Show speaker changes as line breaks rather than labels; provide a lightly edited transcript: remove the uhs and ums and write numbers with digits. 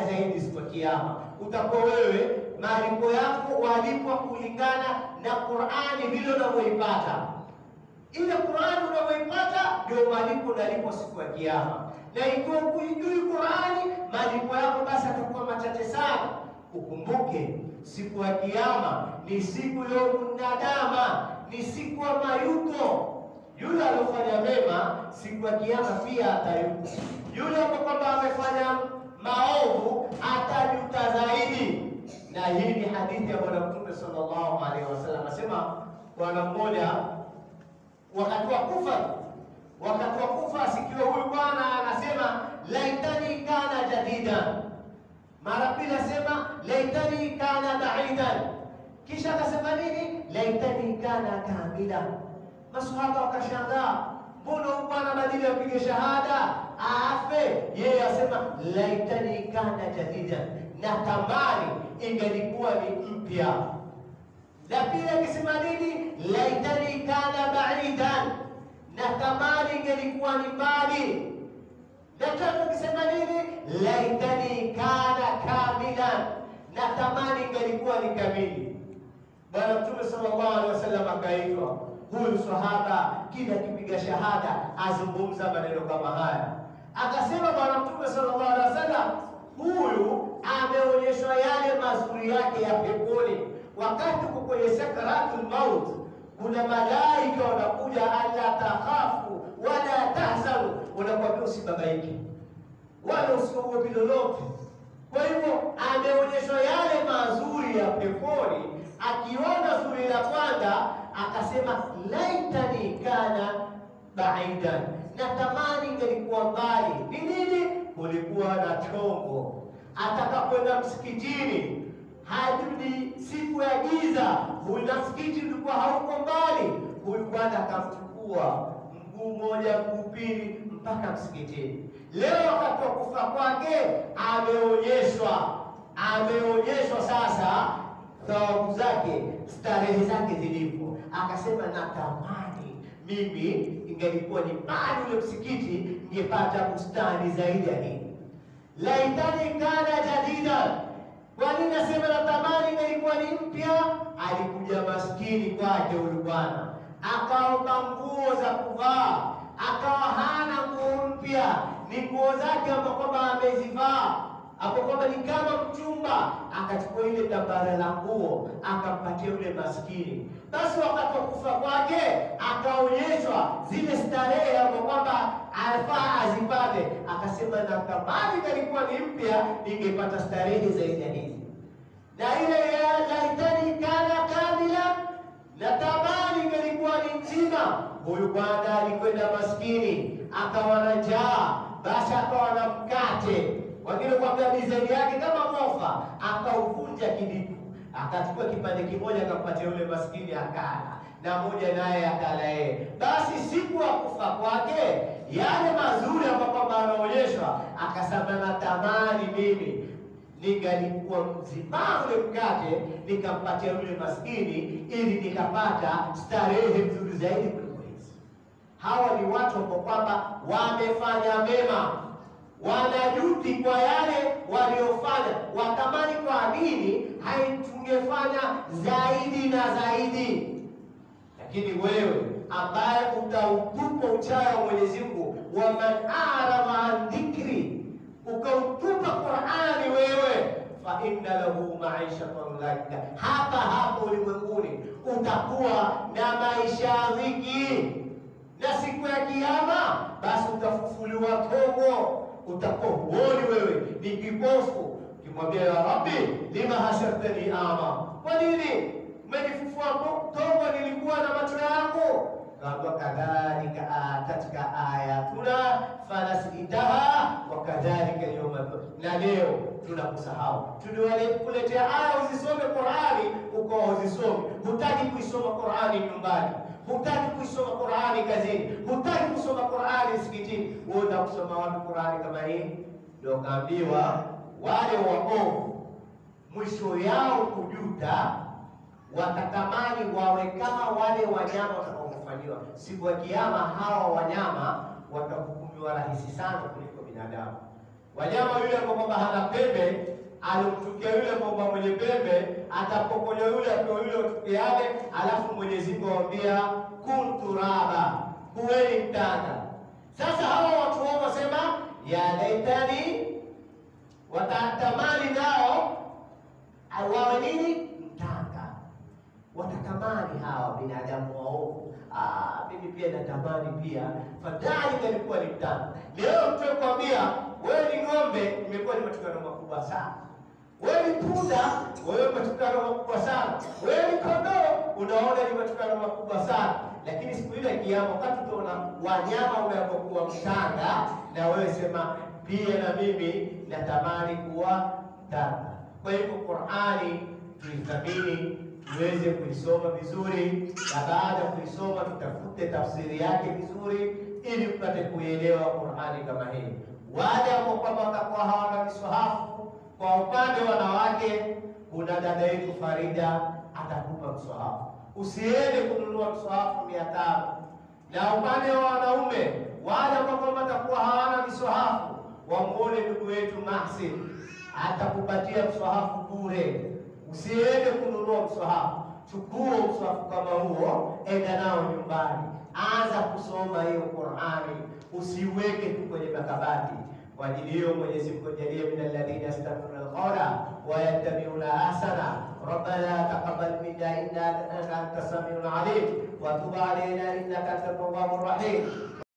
zaidi siku ya Kiyama. Utakuwa wewe malipo yako walipwa kulingana na Qur'ani vile unavyoipata. Ile Qur'ani unavyoipata ndio malipo unalipwa siku ya Kiyama. Na ikiwa huijui Qur'ani, malipo yako basi atakuwa machache sana. Ukumbuke siku ya Kiyama ni siku ya nadama, ni siku ya mayuto. Yule aliyofanya mema siku ya Kiyama pia atayuta. Yule ambaye kwamba amefanya maovu atajuta zaidi. Na hii ni hadithi ya Bwana Mtume sallallahu alaihi wasallam. Asema bwana mmoja wakati wa kufa asikiwa huyu bwana anasema laitani kana jadidan, mara pili asema laitani kana baidan, kisha akasema nini? Laitani kana kamila. Masahaba wakashangaa, mbona huyu bwana badili apige shahada afe, yeye asema laitani kana jadidan, natamani ingelikuwa ni mpya. La pili akisema nini? Laitani kana baidan, natamani ingelikuwa ni mbali. La tatu akisema nini? Laitani kana kamilan, natamani ingelikuwa ni kamili. Bwana Mtume sallallahu alaihi wasallam akaitwa huyu sahaba, kila akipiga shahada azungumza maneno kama haya. Akasema Bwana Mtume sallallahu alaihi wasallam, huyu ameonyeshwa yale mazuri yake ya peponi. Wakati uko kwenye sakaratul maut, kuna malaika wanakuja, alla takhafu wala tahzanu, wanakuambia usibabaike wala usiogope lolote. Kwa hivyo ameonyeshwa yale mazuri ya peponi. Akiona zuri la kwanza akasema laitani kana baidan, natamani ingelikuwa mbali. Ni nini? Kulikuwa na chongo. Ataka kwenda msikitini hadi siku ya giza, huyu msikiti ulikuwa hauko mbali. Huyu bwana akamchukua mguu mmoja mguu pili mpaka msikitini. Leo wakati wa kufa kwake ameonyeshwa sasa thawabu zake, starehe zake zilipo. Akasema natamani mimi ingelikuwa ni mbali ule msikiti, ningepata bustani zaidi ya hii. Laitani kana jadidan. Kwa nini nasema natamani ingelikuwa ni mpya? Alikuja maskini kwake huyu bwana, akaomba nguo za kuvaa, akawa hana nguo mpya, ni nguo zake ambazo kwamba amezivaa hapo kwamba ni kama mchumba. Akachukua ile tambara la nguo akampatia yule maskini. Basi wakati wa kufa kwake akaonyeshwa zile starehe ambazo kwamba alfaa azipate. Akasema natamani ingelikuwa ni mpya, ningepata starehe zaidi ya hizi. Na ile laitani kana kamila, natamani ingelikuwa ni nzima. Huyu bwana alikwenda maskini, akawa na njaa, basi akawa na mkate wengine kwambia design yake kama mofa, akauvunja kidiku, akachukua kipande kimoja akampatia yule maskini akala, na moja naye akala yeye. Basi siku ya kufa kwake yale mazuri ambayo kwamba anaonyeshwa, akasema natamani mimi ningalikuwa mzima ule mkate nikampatia yule maskini, ili nikapata starehe nzuri zaidi kuliko hizi. Hawa ni watu ambao kwamba wamefanya mema, wanajuti kwa yale waliofanya, watamani kwa nini haitungefanya zaidi na zaidi. Lakini wewe ambaye utautupa uchawi wa Mwenyezi Mungu, wa man a'rada an dhikri, ukautupa Qur'ani wewe, fa inna lahu ma'ishatan dhanka, hapa hapo ulimwenguni utakuwa na maisha dhiki, na siku ya Kiyama basi utafufuliwa togo, utakuwa huoni wewe, ni kipofu. Ukimwambia ya Rabbi, lima hashartani ama, kwa nini umenifufua togo, nilikuwa na macho yangu? Kaambiwa kadhalika atatka ayatuna fanasitaha wa kadhalika yawma, na leo tunakusahau. Tuliwaletea aya uzisome Qur'ani, ukawa uzisome. Hutaki kuisoma Qur'ani nyumbani, hutaki kuisoma Qur'ani kazini, hutaki kusoma Qur'ani msikitini. Wewe utakusoma wapi Qur'ani kama hii? Ndio kaambiwa wale waovu mwisho yao kujuta, watatamani wawe kama wale wanyama watakaofanyiwa siku ya Kiyama. Hawa wanyama watahukumiwa rahisi sana kuliko binadamu. Wanyama yule ambao kwamba hana pembe Alimtukia yule mwamba mwenye pembe, atapokonywa yule apewe yule watukiane, alafu Mwenyezi Mungu awambia kun turaba, kuweni mtanga. Sasa hawa watu wao wasema ya laitani, watatamani nao wawe nini? Mtanga. Watatamani hawa binadamu waovu, mimi pia natamani pia, fadhali ingelikuwa ni mtanga. Leo mtu akwambia wewe ni ng'ombe, imekuwa ni matukano makubwa sana. Wewe ni punda, wewe matukano makubwa sana. Wewe ni kondoo, unaona ni matukano makubwa sana. Lakini siku ile ya Kiyama, wakati utaona wanyama umeamua mtanga, na wewe sema pia na mimi natamani kuwa mtanga. Kwa hivyo Qur'ani tuithamini, tuweze kuisoma vizuri, na baada ya kuisoma tutafute tafsiri yake vizuri, ili tupate kuielewa Qur'ani kama hii. Wale ambao kwamba watakuwa hawana miswahafu, kwa upande wanawake, kuna dada yetu Farida atakupa mswahafu. Usiende kununua mswahafu 500. Na upande wa wanaume, wale ambao kwamba watakuwa hawana miswahafu, wamuone ndugu yetu Mahsin atakupatia mswahafu bure. Usiende kununua mswahafu, chukua mswahafu kama huo, enda nao nyumbani, anza kusoma hiyo Qur'ani, usiweke tu kwenye makabati. Kwa ajili hiyo Mwenyezi Mungu ajalie min alladhina yastami'una alqawla wa yattabi'una ahsana. Rabbana taqabbal minna innaka antas samiul alim wa tub alayna innaka antat tawwabur rahim.